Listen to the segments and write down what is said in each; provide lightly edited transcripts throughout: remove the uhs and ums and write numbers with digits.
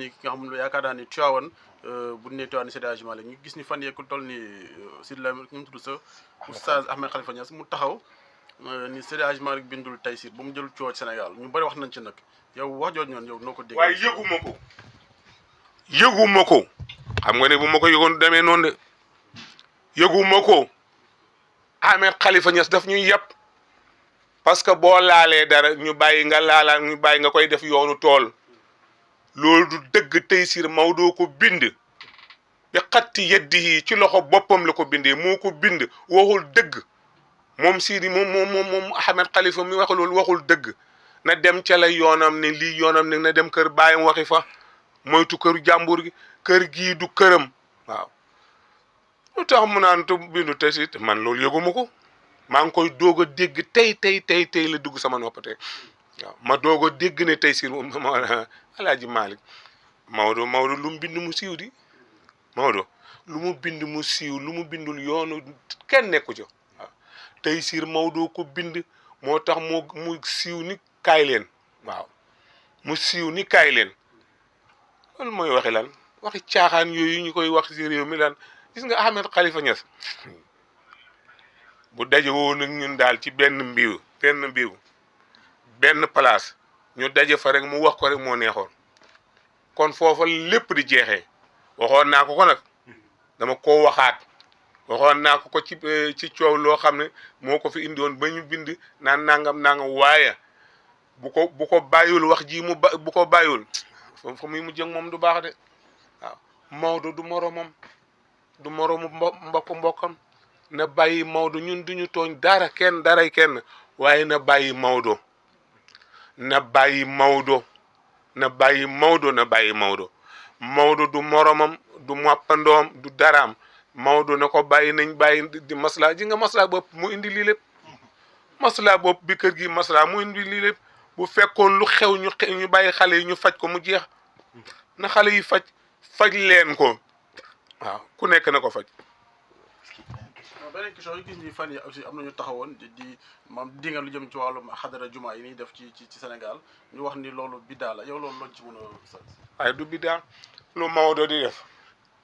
ni ki nga xam ne yaakaar naa ni Tivaouane bu ñu nee Tivaouane Seydi Hadji Malick ñu gis ni fan yee ku toll ni Sidi Lamine ñu tudd sa Oustaz Ahmed Khalifa Niass mu taxaw ni Seydi Hadji Malick bindul Taysiir ba mu jël coow ci Sénégal ñu bëri wax nañ ci nag yow wax jooju ñoon yow noo ko dégg. waaye yëguma ko xam nga ne bu ma ko yëgoon demee noonu de yëguma ko Ahmed Khalifa Niass daf ñuy yàpp parce que boo laalee dara ñu bàyyi nga laala ñu bàyyi nga koy def yoonu tool loolu du dëgg Taysiir Maodo ko bind bi xatti yeddi ci loxo boppam la ko bindee moo ko bind waxul dëgg moom Sidi moom Ahmed Khalifa mi wax loolu waxul dëgg na dem ca la yoonam ne lii yoonam ne na dem kër baayam waxi fa moytu këru jàmbur gi kër gii du këram waaw lu tax mu naan tu bindu Taysiir man loolu yëguma ko maa ngi koy doog a dégg tey la dugg sama nopp tey waaw ma doog a dégg ne Taysiir Alaaji Malick Maodo lu mu bind mu siiw di Maodo lu mu bind mu siiw lu mu bindul yoonu kenn nekku ci waaw Taysiir Maodo ko bind moo tax mu siiw ni kaay leen waaw mu siiw ni kaay leen loolu mooy waxi lan waxi caaxaan yooyu ñu koy wax ci réew mi lan gis nga Ahmed Khalifa Niass bu daje woon ak ñun daal ci benn place ñu daje fa rek mu wax ko rek moo neexoon kon foofa lépp di jeexee waxoon naa ko nag dama koo waxaat waxoon naa ko ci coow loo xam ne moo ko fi indiwoon ba ñu bind naan nangam waaye bu ko bàyyul wax ji bu ko bàyyul fa muy mujj ak moom du baax de waaw Maodo du moromam du moromu mbokkam na bàyyi Maodo ñun duñu tooñ daray kenn waaye na bàyyi Maodo Maodo du moromam du mappandoom du daraam Maodo na ko bàyyi nañ bàyyi di masla ji nga masla bopp mu indi lii lépp masla bopp bi kër gi masla mu indi lii lépp bu fekkoon lu xew ñu bàyyi xale yi ñu faj ko mu jeex na xale yi faj leen ko waaw ku nekk na ko faj. beneen question yi gis ni fan yi aussi am nañu taxawoon di dinga lu jëm ci wàllum xadara juma yi ñuy def ci Sénégal ñu wax ni loolu biddaa la yow loolu loolu ci mën a. waaye du biddaa lu Maodo di def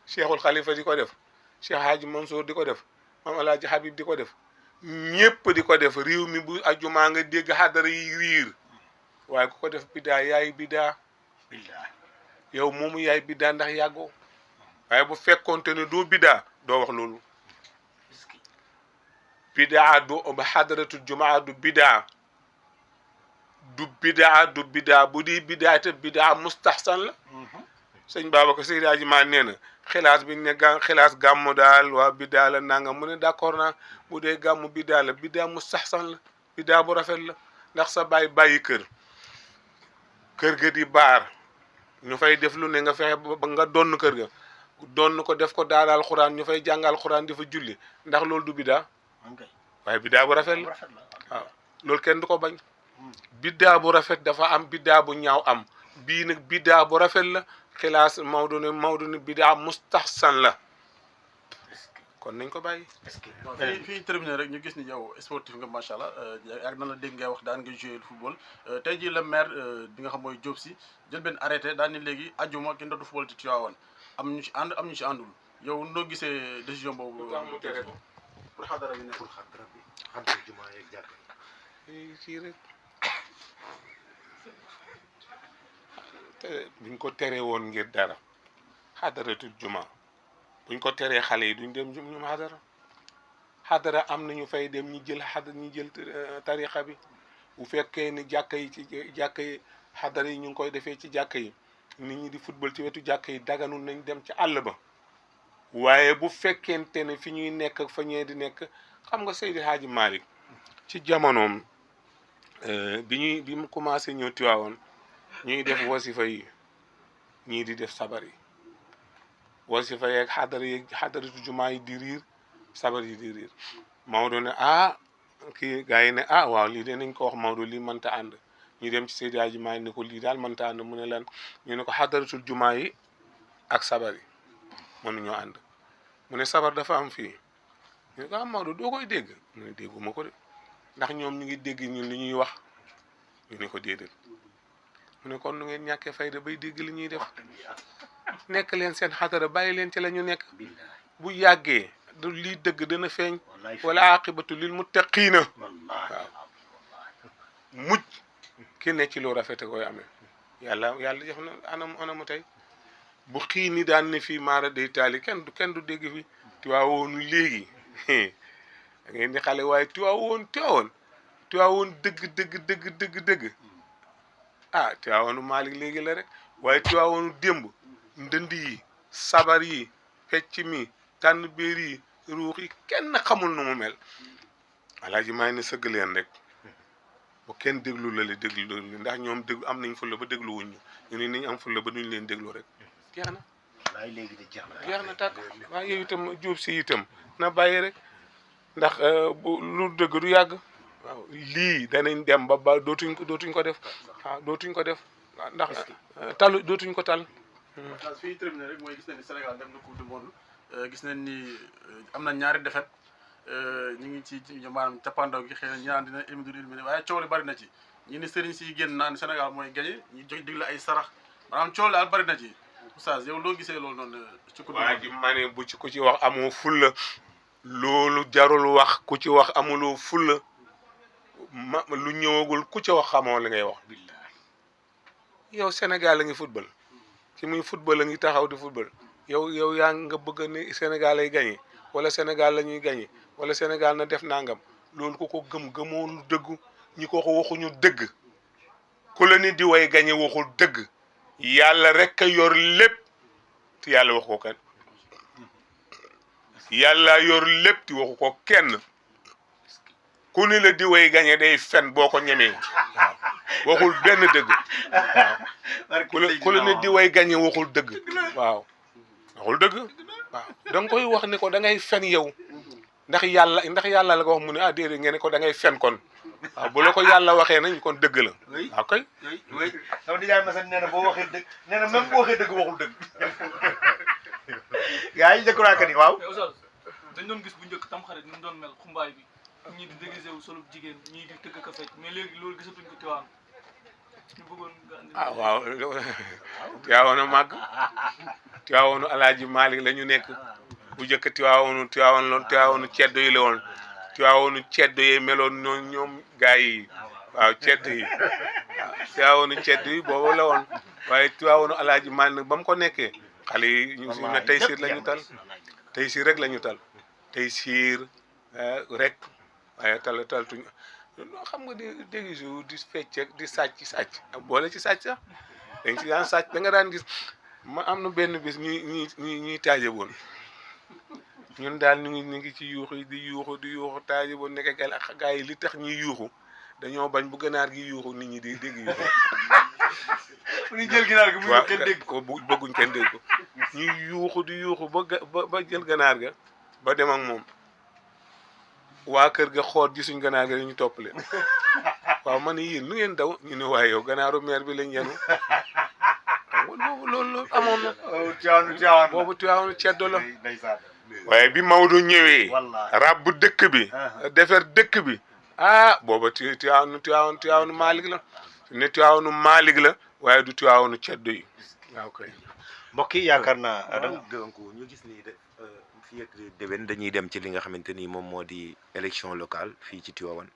Cheikhul Khalifa di ko def Cheikh Hadji Mansour di ko def Mame Alhaji Habib di ko def ñëpp di ko def réew mi bu ajuma nga dégg xadara yi riir waaye ku ko def biddaa yaay biddaa yow moomu yaay biddaa ndax yàggoo waaye bu fekkoonte ne doo biddaa doo wax loolu. bidaa du xadaratul jumaa du bidaa bu di bidaa te bidaa mustahsan la sëñ Babacar Seydi Hadji Malick nee na xilaas bi ne xilaas gàmmu daal waa bidaa la nanga mu ne d'accord naa bu dee gàmmu bidaa la bidaa mustahsan la bidaa bu rafet la ndax sa bàyyi kër ga di baar ñu fay def lu ne nga fexe ba nga donn kër ga donn ko def ko daara alxuraan ñu fay jàngal alxuraan di fa julli ndax loolu du bidaa waaye biddaa bu rafet la waaw loolu kenn du ko bañ biddaa bu rafet dafa am biddaa bu ñaaw am bii nag biddaa bu rafet la xilaas Maodo ne biddaa mustahsan la kon nañ ko bàyyi. fii terminé rek ñu gis ni yow sportif nga macha allah yàgg na la dégg ngay wax daan nga joué football tey jii la maire bi nga xam mooy Diop Sy jël benn arrêté daan ni léegi ajjuma kenn dootu football ci Tivaouane am ñu ci ànd am ñu ci àndul yow noo gisee décision boobu. pour xadara bi nekkul xadara bi xadara jumaa yeeg jàkka yi kii rek buñ ko teree woon ngir dara xadaratul jumaa buñ ko teree xale yi duñ dem ñum xadara am na ñu fay dem ñu jël tariqa bi bu fekkee ni jàkka yi xadara yi ñu ngi koy defee ci jàkka yi nit ñi di football ci wetu jàkka yi daganul nañ dem ci àll ba waaye bu fekkente ne fi ñuy nekk ak fa ñee di nekk xam nga Seydi Hadji Malick ci jamonoom bi mu commencé ñëw Tiwaawoon ñuy def wasifa yi ñii di def sabar yi wasifa yeeg xadaratu jumaa yi di riir sabar yi di riir Maodo ne kii gars yi ne waaw lii de nañ ko wax Maodo lii mënta ànd ñu dem ci Seydi Hadji Malick ne ko lii daal mënta ànd mu ne lan ñu ne ko xadaratul jumaa yi ak sabar yi mënuñoo ànd mu ne sabar dafa am fii ñu ne ko Maodo doo koy dégg mu ne dégguma ko de ndax ñoom ñu ngi dégg ñun li ñuy wax ñu ne ko déedéet mu ne kon nu ngeen ñàkkee fayda bay dégg li ñuy def nekk leen seen xadara bàyyi leen ci la ñu nekk bu yàggee du lii dëgg dana feeñ wala aqibatu lil muttaqiina waaw mujj ki ne ci lu rafete koy amee yàlla jox na anamu tey bu xii ni daan ne fii maara day taali kenn du dégg fi Tiwaawoon léegi da ngeen di xale waaye Tiwaawoon dëgg ah Tiwaawoonu Maalik léegi la rek waaye Tiwaawoonu démb ndënd yi sabar yi fecc mi tànn béer yi ruux yi kenn xamul nu mu mel alaaji maa ngi ne sëgg leen rek bu kenn déglu la déglu ndax ñoom déglu am nañ fulla ba déglu wuñ ñu ne nañ am fulla ba duñ leen déglu rek jeex na waaye léegi de jeex na tàkk waaw yow itam Jóob si itam na bàyyi rek ndax lu dëgg du yàgg waaw lii danañ dem ba dootuñ ko def waaw dootuñ ko def ndax dootuñ ko tal fii terminé rek mooy gis nañ ni Sénégal dem na coupe du monde gis nañ ni am na ñaari défaite ñu ngi ci maanaam cappaandaw gi xëy na ñi naan dina éliminé waaye coow li bari na ci ñi ni sëriñ si génn naan Sénégal mooy gagné ñu jox digle ay sarax maanaam coow li daal bari na ci oustaz yow loo gisee loolu noonu ci coupe du monde waa ji ma ne bu ci ku ci wax amoo fulla loolu jarul wax ku ci wax amuloo fulla lu ñëwagul ku ci wax xamoo li ngay wax billahi yow Sénégal la ngi football ci muy football la ngi taxaw di football yow yaa nga bëgg ne Sénégal lay gagné wala Sénégal la ñuy gagné wala Sénégal na def nangam loolu ku ko gëmoo lu dëggu ñi ko waxuñu dëgg ku la ni di way gagné waxul dëgg yàlla rek a yor lépp te yàlla wax ko kenn yàlla yor lépp te waxu ko kenn ku ni la di way gagné day fen boo ko ñemee waaw waxul benn dëgg waaw ku la ni di way gagné waxul dëgg waaw waxul dëgg waaw da nga koy wax ni ko da ngay fen yow ndax yàlla la ko wax mu ne déedéet ngeen ne ko da ngay fen kon waaw bu la ko yàlla waxee nañ kon dëgg la waaw kay oui sama nijaay Masan nee na boo waxee dëgg nee na même boo waxee dëgg waxul dëgg yaa ngi découragé ni waaw dañ doon gis bu njëkk tam xarit ni mu doon mel xumbaay bi ñii di déguisé wu solu jigéen ñii di tëgg ka fecc mais léegi loolu gisatuñ ko Tiwaawan ñu bëggoon waaw Tiwaawoonu màgg Tiwaawoonu Alaaji Maalik la ñu nekk bu njëkk Tiwaawoonu ceddo yi la woon Tiwaawoonu ceddo yi meloon noonu ñoom gaa yi waaw ceddo yi waaw Tiwaawoonu ceddo yi boobu la woon waaye Tiwaawoonu Alaaji Maalik nag ba mu ko nekkee xale yi ñu si ne tey siir la ñu tal tey siir rek la ñu tal tey siir rek waaye taltuñ xam nga di déguisé di fecc di sàcc boole ci sàcc sax dañ ci daan sàcc da nga daan gis ma am na benn bis ñuy taaje woon ñun daal ñu ngi ci yuuxu di yuuxu taaje woon nekk gaa yi li tax ñuy yuuxu dañoo bañ bu ganaar gi yuuxu nit ñi di dégg yuuxu bu ñu jël ginaar gi bu kenn dégg ko bëgguñ kenn dégg ko ñuy yuuxu di yuuxu ba jël ganaar ga ba dem ak moom waa kër ga xool gisuñ ganaar ga ñu topp leen waaw man ne yéen lu ngeen daw ñu ne waaye yow ganaaru meer bi lañ yenu boobu loolu amoon na boobu Tiwaawan ceddo la waaye bi Maodo ñëwee rab dëkk bi defar dëkk bi booba Tiwaawanu Maalik la ne Tiwaawanu Maalik la waaye du Tiwaawanu ceddo yi waaw kay mbokk yi yaakaar naa donc ñu gis nii de fii ak déwén dañuy dem ci li nga xamante ni moom moo di élection locale fii ci Tivaouane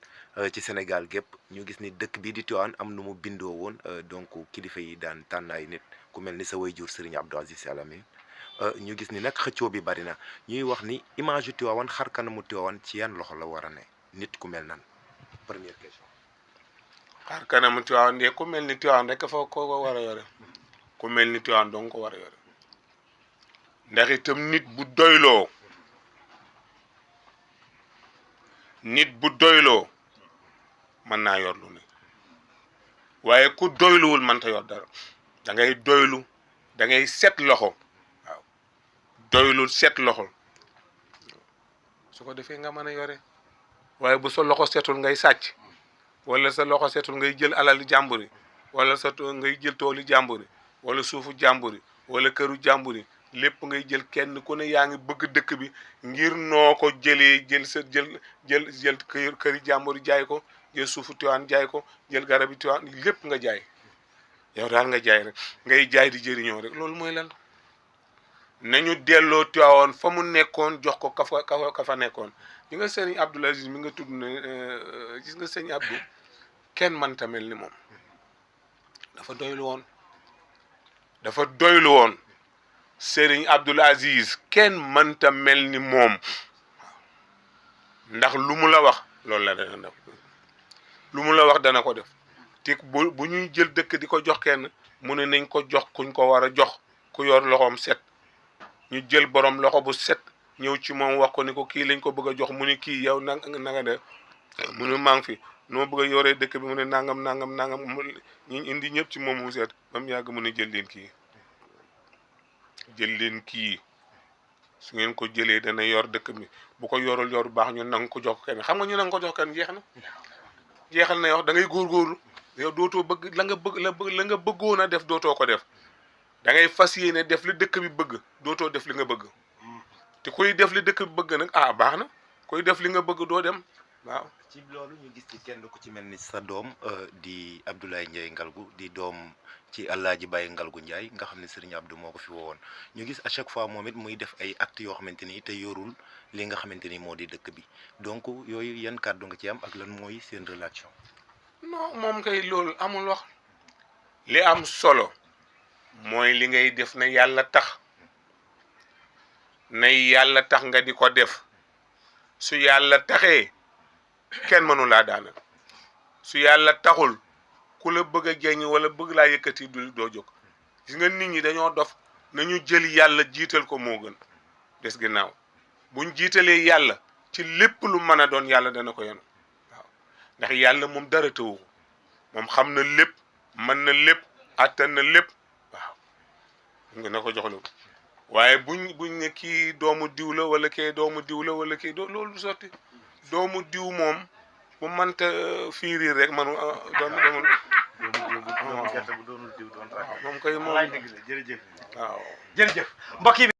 ci Sénégal gépp ñu gis ni dëkk bii di Tivaouane am nu mu bindoo woon donc kilifa yi daan tànn ay nit ku mel ni sa waajur Serigne Abdou Aziz Sy Al Amine ñu gis ni nag xëccoo bi bari na ñuy wax ni image yu Tivaouane xar kanamu Tivaouane ci yan loxo la war a ne nit ku mel nan première question. xar kanamu Tivaouane de ku mel ni Tivaouane rek fa ko war a yore ku mel ni Tivaouane dong ko war a yore ndax itam nit bu doyloo mën naa yor lu ne waaye ku doyluwul mënta yor dara da ngay doylu da ngay set loxo waaw doylul set loxo su ko defee nga mën a yore waaye bu sa loxo setul ngay sàcc wala sa loxo setul ngay jël alali jàmbur yi wala ngay jël tooli jàmbur yi wala suufu jàmbur yi wala këru jàmbur yi lépp ngay jël kenn ku ne yaa ngi bëgg dëkk bi ngir noo ko jëlee jël këri jàmbur jaay ko jël suufu Tivaouane jaay ko jël garab yi Tivaouane lépp nga jaay yow daal nga jaay rek ngay jaay di jëriñoo rek loolu mooy lan nañu delloo Tiwaawan fa mu nekkoon jox ko ka fa nekkoon ñi nga sëñ Abdoul Aziz mi nga tudd ne gis nga sëñ Abdou kenn mënta mel ni moom dafa doylu woon sëriñ Abdoul Aziz kenn mënta mel ni moom ndax lu mu la wax loolu la dana def lu mu la wax dana ko def te bu ñuy jël dëkk di ko jox kenn mu ne nañ ko jox kuñ ko war a jox ku yor loxoom set ñu jël borom loxo bu set ñëw ci moom wax ko ni ko kii lañ ko bëgg a jox mu ne kii yow na nga def mu ne maa ngi fi noo bëgg a yoree dëkk bi mu ne nangam ñu indi ñëpp ci moom mu seet ba mu yàgg mu ne jël leen kii su ngeen ko jëlee dana yor dëkk bi bu ko yorul yor baax ñu nang ko jox kenn xam nga ñu nang ko jox kenn jeexal na yow da ngay góorgóorlu yow dootoo bëgg la nga bëggoon a def dootoo ko def da ngay fas yéene def li dëkk bi bëgg dootoo def li nga bëgg te kuy def li dëkk bi bëgg nag baax na kuy def li nga bëgg doo dem waaw. ci loolu ñu gis ci kenn ku ci mel ni sa doom di Abdoulaye Ndiaye Ngalgou di doom ci Alaaji Baye Ngalgou Ndiaye nga xam ne Serigne Abdou moo ko fi woowoon ñu gis à chaque fois moom it muy def ay actes yoo xamante ni te yorul li nga xamante ni moo di dëkk bi donc yooyu yan kàddu nga ci am ak lan mooy seen relation. non moom kay loolu amul wax li am solo mooy li ngay def na yàlla tax nga di ko def su yàlla taxee kenn mënu laa daana su yàlla taxul ku la bëgg a jeñ wala bëgg laa yëkkati doo jóg gis nga nit ñi dañoo dof nañu jël yàlla jiital ko moo gën des ginnaaw buñ jiitalee yàlla ci lépp lu mën a doon yàlla dana ko yoon waaw ndax yàlla moom dara tëwu moom xam na lépp mën na lépp attan na lépp waaw nga na ko jox la waaye buñ ne kii doomu diw la wala kii doomu diw la wala kii loolu du sotti doomu diw moom bu mënta fiiri rek manu doomu gerte bu doonul diw doon moom koy moom jërëjëf waaw jërëjëf mbokk yi